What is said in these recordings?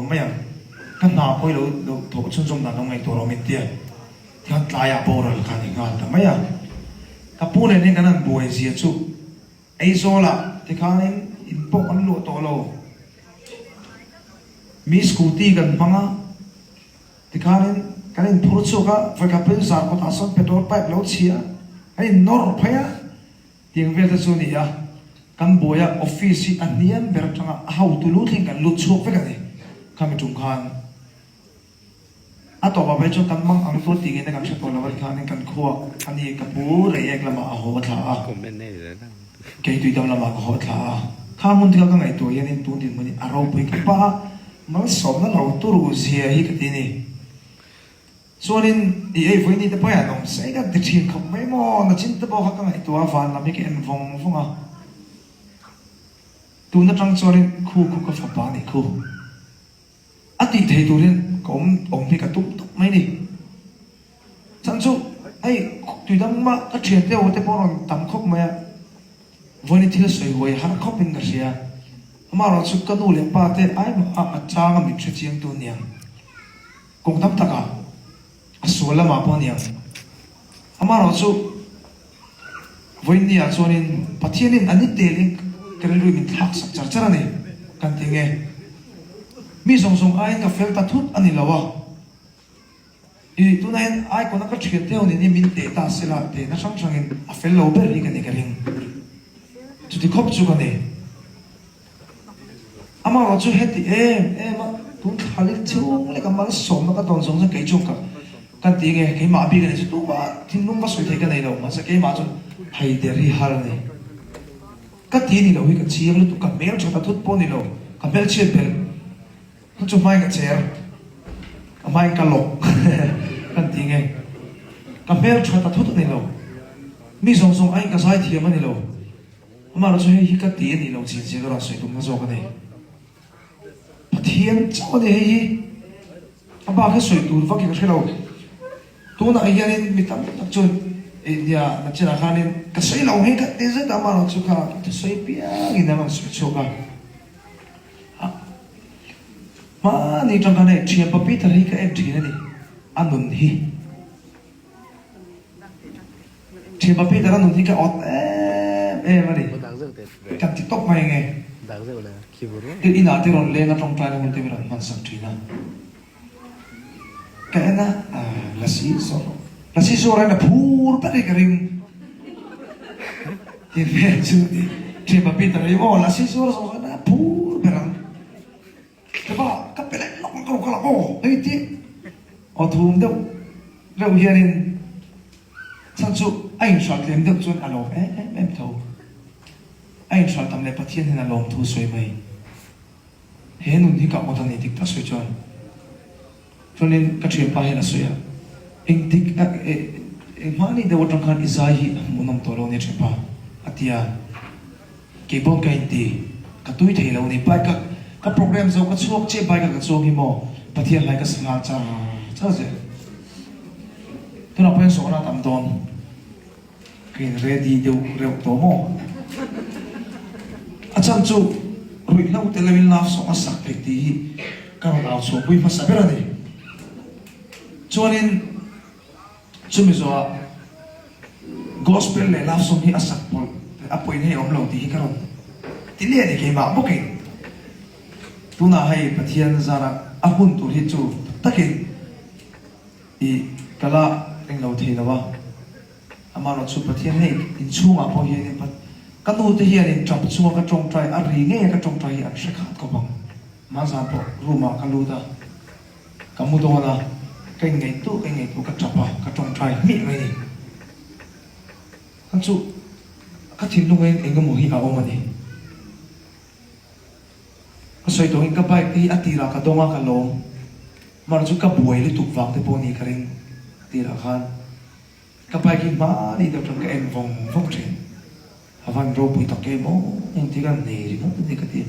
awm mai ang, ka hna pawh i lo lo thawh chhunzawm dan lo ngaihtuah rawh min tia. Tikhan tlaiah boral kha a ni nghal ta mai a. Ka pu nen hian kan han buai zia chu Aizawlah tikhanin in pawh kan luah tawh lo. Mi scooty kan hmang a, tikhanin kan inphur chhuak a, vawikhat pawhin zar kawtah sawn petrol pipe lo chhia a, kan innawr phei a. Tiang vel te chu a ni a, kan buai a, office hi a hniam ber atanga a hotu lut thleng kan lut chhuak vek a ni. Khami tum khan a tawpah phei chuan kan mang ang tur tih ngei na kan hre tawh lo a ni khanin kan khua a ni ka pu Reiek lamah a haw thla a, kei Tuidam lamah ka haw thla a. Kha hmun te kha ka ngaihtuah hianin tun dinhmun hi a ropui khawp a, malsawmna lo turu zia hi ka ti a ni. Chuanin i ei vawi ni te pawh hian awm se ka ti thin khawp mai maw? Nachin te pawh kha ka ngaihtuah a, van lam hi ka en vawng vawng a. Tun atang chuanin khu khu ka fapa a nih khu. A tih thei turin ka awm awm hi ka tum tawp mai ni. Chhan chu hei tui dang mah ka thiante ho te pawh rawn tam khawp mai a, vawiin thil sawi huai har khawpin ka hria. Amaherawhchu ka nu leh pa te ai mah a a changa min hrechiangtu aniang. Kawng tam takah a sual lamah pawh a ni ang. Amaherawhchu, vawiinniah chuanin Pathianin a ni telin ka rilru min thlak sak char char a ni kan ti nge. Mi zawng zawng aiin ka fel ta thut a ni lo a. I tunah hian icon a ka thian te ho nen hi min teh ta sela tehna hrang hrangin a fel lo ber hi ka ni ka ring. Chuti khawp chu ka ni. Amaherawh chu heti em em a, tun thla leh chhung leh ka malsawmna ka dawn zawng chuan kei chu ka kan ti nge, keimah bik a nih chu tumah thinlung va sawi thei ka nei lo, mahse keimah chuan haider hi har a ni. Ka ti ni lo hi ka chiang lutuk, ka hmel tha ta thut pawh ni lo, ka hmelchhiat belh chu chu hmain ka cher, ka hmain ka lawk kan ti nge, ka hmel tha ta thut a ni lo, mi zawng zawng aiin ka zaithiam a ni lo. Amaherawh chu hei hi ka ti a nih loh chin zia ka rawn sawi tumna zawk a ni. Pathian chauh a ni hei hi. A bak hi sawi tur vak hi ka hre lo. Tunah hianin mi tam tak chuan eh nia nachinah khanin ka sawi lo hi ka ti zet a, amaherawh chu kha ka thusawi piangin a rawn sawi chhuak a. Hmani tang khan hei thianpa Peter hi ka en thin a ni, a nun hi. Thianpa Peter a nun hi ka awt em em a ni. Kan ti tawp mai nge. Tin inah te rawn leng a tawngtai na hun te min rawn hman sak thin a. Ka en a, Lasi zawr Lasi zawr hian a phur ber hi ka ring. Ti vel chu Thianpa Peter hi maw Lasi zawr zawng hian a phur ber ang. Ka va ka pe leh lawk lawk ka la aw hei ti aw thum deuh reuh hianin chhan chu a inhralh tlem deuh chuan a lawm em em em tho. A inhralh tam leh Pathian hian a lawm thu sawi mai. He nun hi ka awt a ni dik tak sawi chuan. Chuanin ka thianpa hian a sawi a, engtik a eng hmani deuh atang khan i zai hi a hmuhnawm tawh lo a nia thianpa a ti a, kei pawh ka inti ka tui thei lo a ni, bike a ka program zo ka chhuak chiah bike a ka chuang hi maw Pathian hlai ka sa nghal char char zel. Tunah pawh hian sawhna a tam dawn. Ka in ready deuh reuh tawh maw? A chhan chu ruihhlo tel loin love song a sak theih tih hi ka rawn au chhuahpui hmasa ber a ni. Chuanin chumi zawhah gospel leh love song hi a sak pawlh a pawina hi a awm lo tih hi ka rawn ti leh a ni keimah bawkin. Tunah hei Pathian zara a hun tur hi chu takin I ka la englo thei lo a, amaherawh chu Pathian hei inchhungah pawh hianin ka nu te hianin tap chunga ka tawngtai a ri ngei a ka tawngtai hi an hre khat khawp ang. Hmanzan pawh room ah ka lut a, ka mu dawn a, ka inngaihtuah ka inngaihtuah ka tap a, ka tawngtai hmiah mai ni. Kha chu ka thinlungin engemaw hi a awm a ni. Ka sawi tawhin ka bike te hi a tirah ka dawng a ka lawm. Mar chu ka buai lutuk vang te pawh ni ka ring a tirah khan ka bike hi hmani deuh chuan ka en vawng vawng thin. A van ropui tak em aw engtik a nei ringawt a ni ka ti.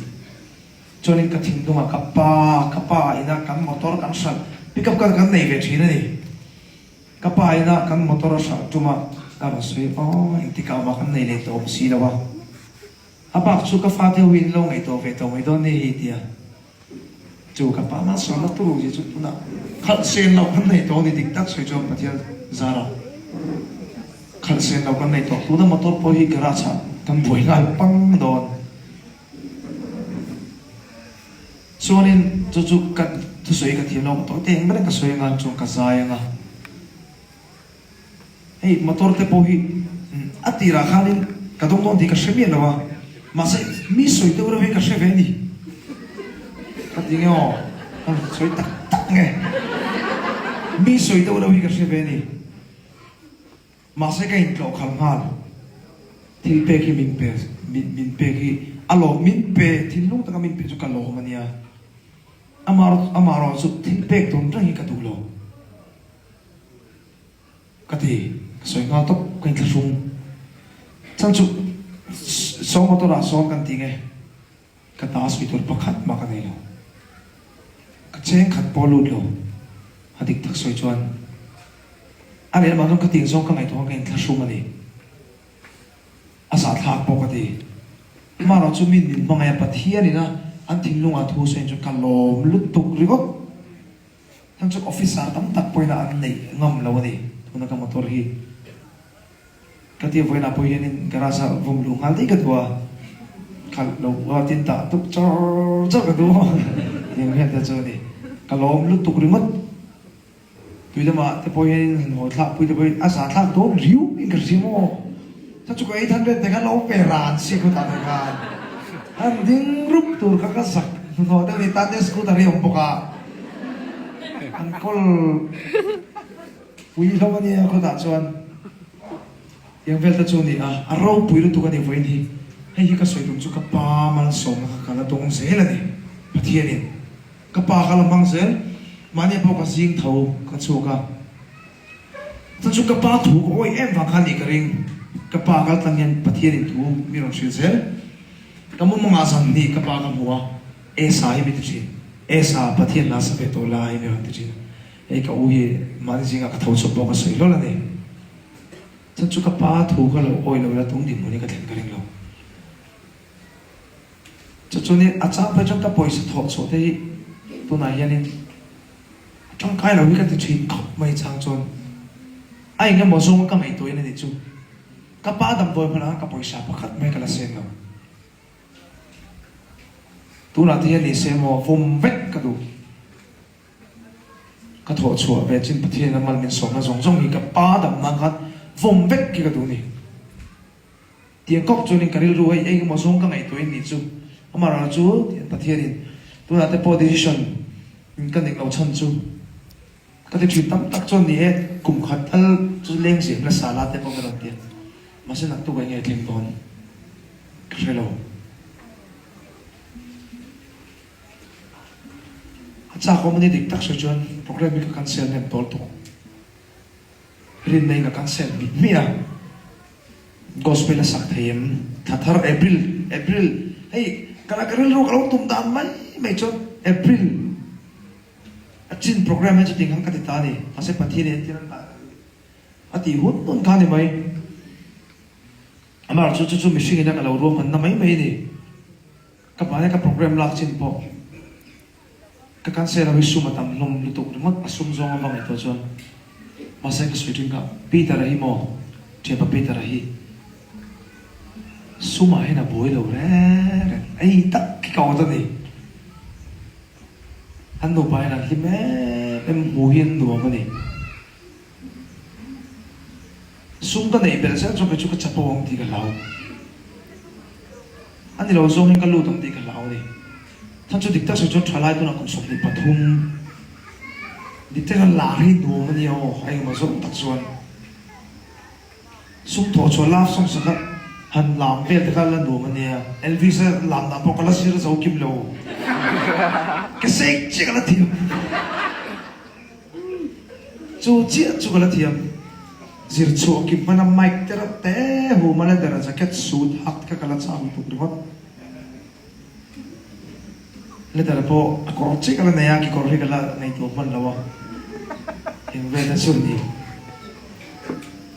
Chuanin ka thinlungah ka pa ka pa ina kan motor kan hralh pickup car kan nei ve thin a ni. Ka pa ina kan motor a hralh tum a ka rawn sawi aw engtikah mah kan nei leh tawh awm si lo a. A bak chu ka fate ho in lo ngaihtuah ve tawh mai dawn ni hi tia. Chu ka pa malsawmna turu hi chu tunah khalh sen loh kan nei tawh a ni dik tak sawi chuan Pathian zarah khalh sen loh kan nei tawh. Tuna motor pawh hi garage ah kan buai nghal pang dawn. Chuanin chu chu ka thusawi ka thiam lo ka tawh te eng ber ka sawi anga chuan ka zai anga. Hei motor te pawh hi a tirah khanin ka dawng dawn tih ka hre miah lo a, mahse mi sawi deuh reuh hi ka hre ve a ni. Ka ti nge aw, ka rawn sawi tak tak nge. Mi sawi deuh reuh hi ka hre ve a ni. Mahse ka intlawh khalh nghal, thil pek hi min pe, min pek hi a lawm, min pe thinlung taka min pe chu ka lawm a nia. Amaherawhchu thil pek dawn reng hi ka duh lo. Ka ti, ka sawi nghal tawp, ka inthlahrung. Chhan chu saw motor ah sawn kan ti nge, ka ta sawi tur pakhat mah ka nei lo. Ka cheng khat pawh lut lo, a dik tak sawi chuan a lehlamah chuan ka tih zawng ka ngaihtuah khan ka inthlahrung a ni. A zahthlak pawh ka ti. Amaherawh chu min min hmangaih a, Pathian ina an thinlungah thu sawiin chuan ka lawm lutuk ringawt. Heng chu officer tam tak pawhin an neih ngam lo a ni. Tuna ka motor hi ka tia vawiinah pawh hianin garage ah vawm luh nghal daih ka duh a, khalh lo a tin tah tuk char char ka duh a tiang hian te chu a ni. Ka lawm lutuk ringawt. Tui lamah te pawh hianin han haw thlak pui te pawhin a za thlak dawn riu in ka hria maw. Chuan chu ka ei than vel te khan lo pe ran si khawtah te khan han ding rup tur kha ka zak hnuhnawh deuh a ni. Tante scooter hi a awm bawk a. An kawl pui hlawm a nia khawtah chuan tiang vel te chu a ni a, a ropui lutuk a ni vawiin hi. Hei hi ka sawi tum chu ka pa malsawmna kha ka la dawng zel a ni Pathianin ka pa kha la hmang zel. Mahni pawh ka zing tho ka chhuak a, chuan chu ka pa thu ka awih em vang kha a nih ka ring. Ka pa kal tlang hian Pathianin thu mi rawn hrilh zel. Ka mumangah zan hnih ka pa ka hmu a. Esa hi mi ti thin. Esa, Pathian la sa ve tawh la hi mi rawn ti thin. Hei ka u hi mahni zingah ka tho chhuak pawh ka sawi hlawl a ni. Chuan chu ka pa thu ka lo awi lo la tum dinhmun hi ka thlen ka ring lo. Chu chuanin a chang phei chuan ka pawisa thawh chhuah te hi tunah hianin a tangkai lo hi ka ti thin khawp mai chang chuan a engemaw zawnga ka ngaihtuahin a nih chu. Ka pa damdawi hmanah khan ka pawisa pakhat mai ka la seng lo. Tunah te hian ni se maw vawm vek ka duh. Ka thawh chhuah ve chin Pathian a mal min sawmna zawng zawng hi ka pa dam nan khan vawm vek hi ka duh ni. Tiang kawp chuanin ka rilru hei eng emaw zawng ka ngaihtuahin ni chu. Amaherawhchu chu tiang Pathianin tunah te pawh decision ka ning lo chhan chu ka ti thin tam tak chuan ni e kum khat tal chu leng zem nasa la te pawh ka rawn ti a. Mahse naktuk ah nge thleng dawn ka hre lo. A chak awm a ni dik tak sawi chuan program hi ka cancel nem tawl tawh. Rinna in ka cancel hmih hmih a. Gospel a sak thei em? Thla thar April April hei ka la ka rilru ka lo tum dan mai mai chuan April a chin program hi chu ting khan ka ti ta a ni. Mahse Pathian in entir an dah. A tih hun hun kha a ni mai. Amah chu chu chu mihring ina ka lo ruahmanna mai mai a ni. Ka hmaia ka program lak chin pawh ka cancel ho hi sum a tam hlawm lutuk ringawt a sum zawng avang ngaihtuah chuan mahse ka sawi thin kha Peter-a hi maw thianpa Peter-a hi sumah hian a buai lo reng reng ei tak hi ka awt a ni. An nupa hian an hlim em em hmuh hi an nuam a ni. Sum ka neih belh zel chuan kei chu ka chapo ang tih ka hlau. A ni lo zawng hian ka lut ang tih ka hlau a ni. Than chu dik tak sawi chuan thalai tunah kum 23 dik tak hian lar hi nuam a nia aw, a engemaw zawng tak chuan sum thawh chhuah love song sakhat han lam vel te kha la nuam a nia. Elvis a lam dan pawh ka la zir zo kim lo. Ka sek chiah ka la thiam. Chu chiah chu ka la thiam. Zir chhuah kim hmana mic te reuh te hum a leather a jacket suit hak kha ka la chak lutuk ringawt. Leather pawh a kawr chiah ka la nei a, kekawr hi ka la ngaihtuah hman lo a. Eng vel te chu a ni.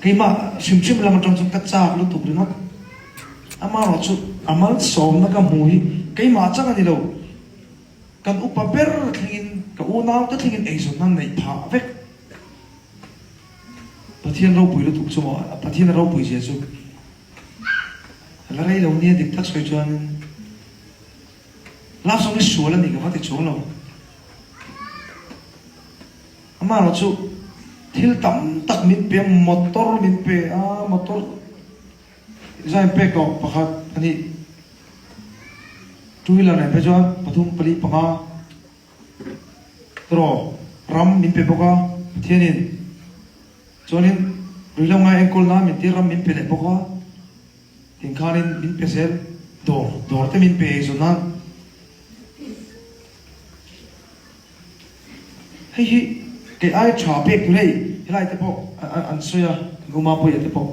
Keimah hrim hrim lam atang chuan ka chak lutuk ringawt. Amaherawhchu a malsawmna ka hmu hi keimah chang a ni lo. Kan upa ber thlengin, ka unaute thlengin eizawnna neih phah vek. Pathian ropui lutuk chu maw, Pathian a ropui zia chu a la rei lo nia dik tak sawi chuanin love song hi sual a ni ka va ti chuang lo. Amaherawh chu thil tam tak min pe a, motor min pe a, motor zai pek tawh pakhat a nih. Two wheeler nen phei chuan pathum pali panga tawh ram min pe bawk a Pathianin chuanin ruihhlo ngai enkawl nan min tir ram min pe leh bawk a tin khanin min pe zel dawr dawr te min pe eizawn nan Hei hi kei ai tha pek tur hei helai te pawh an sawi a, kan uma puia te pawh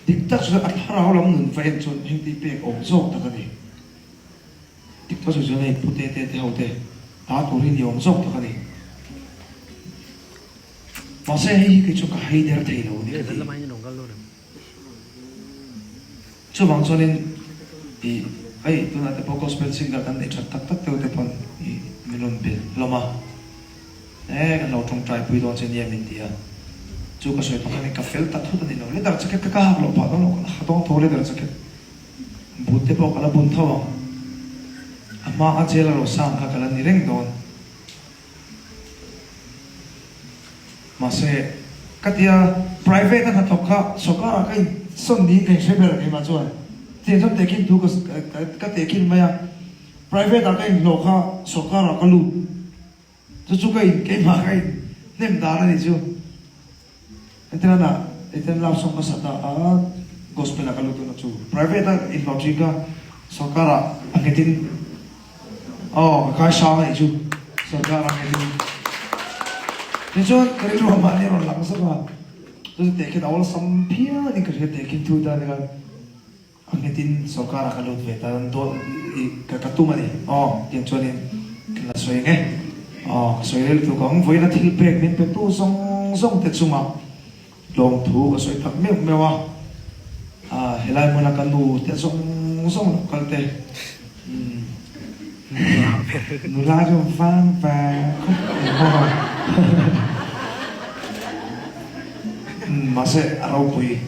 dik tak chuan a thlarau lam nun va en chuan heng te hi pek awm zawk tak a ni. Dik tak sawi chuan hei pu te te te ho te ta tur hi ni awm zawk tak a ni. Mahse hei hi kei chuan ka hai der thei lo a ni ka ti. Chuvang chuanin ih hei tunah te pawh gospel singer kan neih that tak tak deuh te pawn ih min rawn be hlawm a, e kan lo tawngtai pui dawn che nia min ti a, chu ka sawi pakhat in ka fel ta thut a ni lo, leather jacket kha ka hak loh phah dawn lo, ka la ha dawn tho leather jacket but te pawh ka la bun tho ang, a hma a jail a rosang kha ka la ni reng dawn. Mahse, ka tia private a hnathawk kha sawrkarah ka insawn niin ka inhre ber keimah chuan. Tiang chuan tehkhin thu ka tehkhin mai a, private ah ka inhlawh kha sawrkarah ka lut. Chu chu ka in keimah ka inhnem dan a nih chu. Hetilana Ethan love song ka sa ta a, gospel ah ka lut tuna chu private a inhlawh thin ka sorkar ah a nghet in aw ka kai sang a nih chu sorkar ah a nghet in tichuan ka rilru ah mahni a rawn lang zauh a chu chu tehkhin a awlsam phian in ka hria tehkhin thu ta ni khan. A nghetin sorkar ah ka lut ve ta dawn i ka tum a ni. Aw, tiang chuanin ka la sawi ang e. Aw, ka sawi rel tluk ang. Vawiina thil pek min petu zawng zawng te chungah lawmthu ka sawi tak meuh meuh a. Ah, helai hmuna ka nu te zawng zawng lo kal te. Umm, nula chu vang ve khawp mai maw. Umm, mahse a ropui.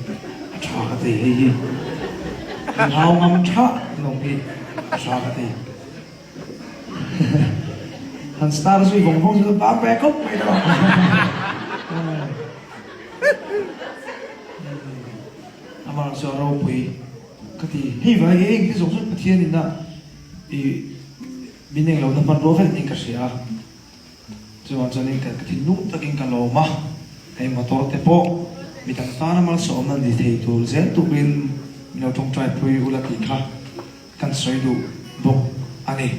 A tha ka ti hei hi. Min hau ngam tha lawng hi a tha ka ti. Han star zui vawng vawng chu bang ve khawp mai tawh. Amah chu a ropui ka ti. Hei vai hi engti zawng zawng Pathian in a i min englo na hmanrua vek niin ka hria a. Chuvang chuanin ka thinlung takin ka lawm a, hei motor te pawh mi dang tana malsawmna ni thei tur zel tukin min lo tawngtai pui ula tih kha kan sawi duh bawk a ni.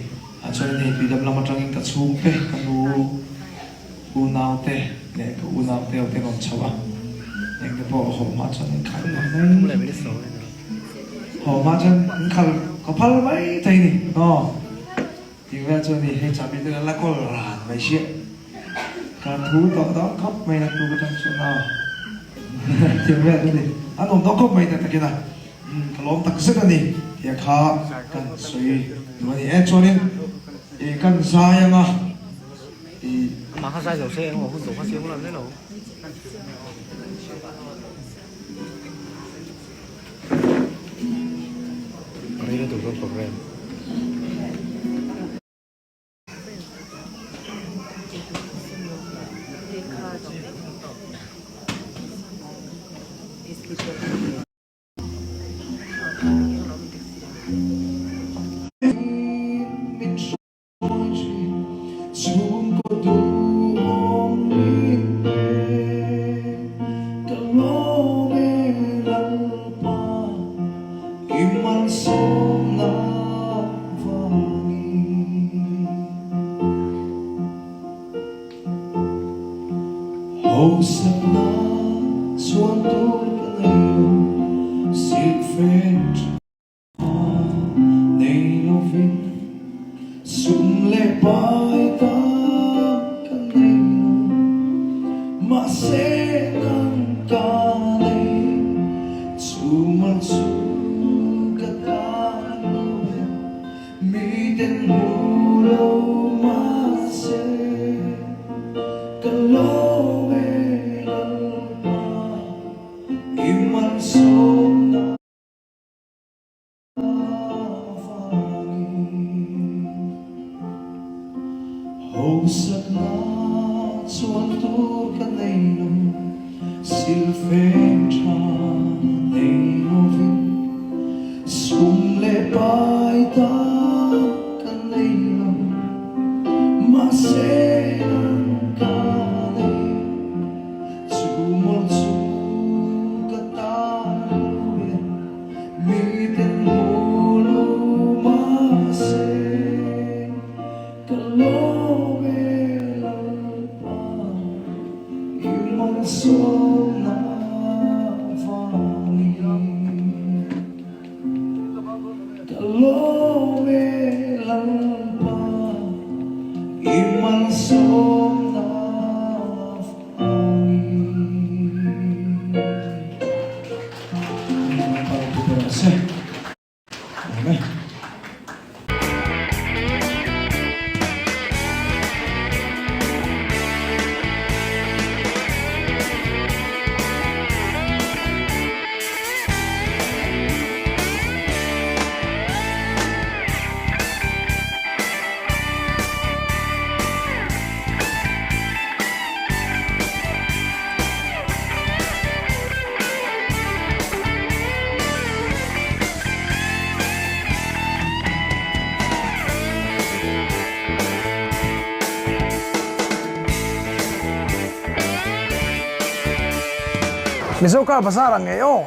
Ah chuanin hei tuidam lam atangin ka chhungte, ka nu unau te leh ka unau te ho te rawn chho a, engte pawh haw hma chuan in khalh mai haw hma chuan in khalh ka phal mai thei ni aw. Tih vel chuan i hei chami te la kawl ran mai sia. Ka thu tawh dawn khawp mai na tu ka tang chuan aw. Tih vel chu ni. A nuam dawn khawp mai tak takin a. Ka lawm tak zet a ni tia kha kan sawi duh a ni e. Chuanin i kan zai anga i. Amah kha zai zo se eng aw hun tawh kha siam ula mai lo. Rei lutuk dawn program. Chhungkaw duhawm min pe, ka lawm e Lalpa, i malsawmna vangin. Hausakna chuan tur ka nei lo, silhfen tha. Nei lovin sum leh pai tam ka nei lo, mahse nang ka nei chu mal chu ka tan lo e, miten hmu lo mah. lawm e Lalpa i malsawmna avangin. Hausakna chuan tur ka nei lo, silfeng tha nei lovin sum leh pai tam ka nei lo. Mahse nang ka nei, chu mawlh chu ka tan a hlu e, miten hmu lo mahse ka lawm e Lalpa i malsawmna vangin. Ka lawm e Lalpa i malsawmna vangin. Lalpa ropui ber rawh se. Amen. Mizo car bazar ang ngei aw.